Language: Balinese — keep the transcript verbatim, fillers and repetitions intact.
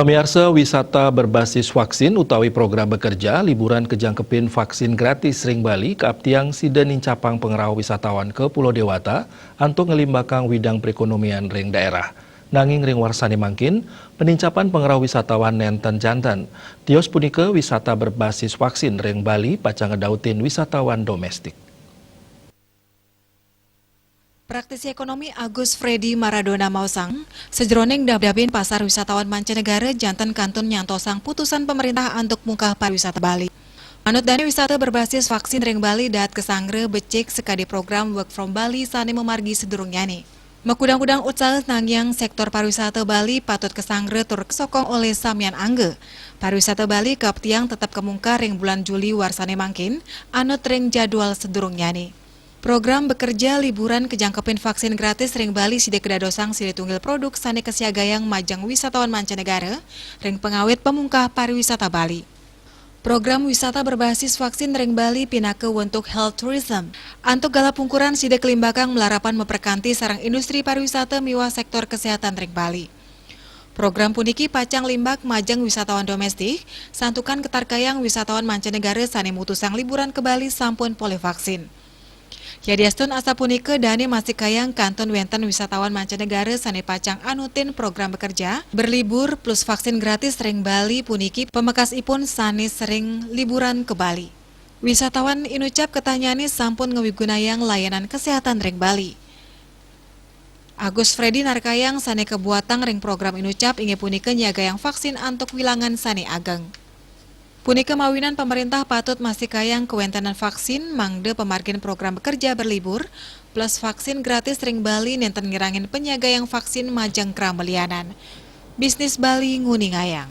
Pamiarsa, wisata berbasis vaksin utawi program bekerja liburan kejangkepin vaksin gratis ring Bali kaaptiang sida nincapang pangrauh wisatawan ka Pulau Dewata antuk nglimbakang widang perekonomian ring daerah. Nanging ring warsane mangkin, penincapan pangrauh wisatawan nenten janten. Tios punika, wisata berbasis vaksin ring Bali pacang ngedautin wisatawan domestik. Praktisi ekonomi Agus Freddy Maradona maosang, sajeroning dapdapin pasar wisatawan mancanegara, janten kantun nyantosang putusan pemerintah antuk mungkah pariwisata Bali. Manut dane, wisata berbasis vaksin ring Bali daat kasanggra becik sakadi program Work from Bali sane mamargi sadurungnyane. Makudang-kudang utsaha nangiang sektor pariwisata Bali patut kasanggra tur kasokong olih samian angga. Pariwisata Bali kaaptiang tetep kamungkah ring bulan Juli warsane mangkin, anut ring jadwal sadurungnyane. Program bekerja liburan kajangkepin vaksin gratis ring Bali sida kadadosang silih tunggil produk sane kasiagayang majeng wisatawan mancanegara ring pangawit pamungkah pariwisata Bali. Program wisata berbasis vaksin ring Bali pinaka wentuk health tourism. Antuk galah pungkuran sida kalimbakang malarapan maprekanti sareng industri pariwisata miwah sektor kesehatan ring Bali. Program puniki pacang limbak majeng wisatawan domestik, santukan katarkayang wisatawan mancanegara sane mutusang liburan ka Bali sampun polih vaksin. Yadiastun asapunika, dane mastikayang kantun wenten wisatawan mancanegara sane pacang anutin program bekerja, berlibur, plus vaksin gratis ring Bali puniki pamekasipun sane sering liburan ka Bali. Wisatawan inucap katahnyane sampun ngawigunayang layanan kesehatan ring Bali. Agus Freddy narkayang sane kabuatang ring program inucap inggih punika nyiagayang vaksin antuk wilangan sane ageng. Punika mawinan pamarintah patut mastikayang kawentenan vaksin mangda pamargin program bekerja berlibur plus vaksin gratis ring Bali nenten ngirangin panyiagayang vaksin majeng krama lianan. Bisnis Bali nguningayang.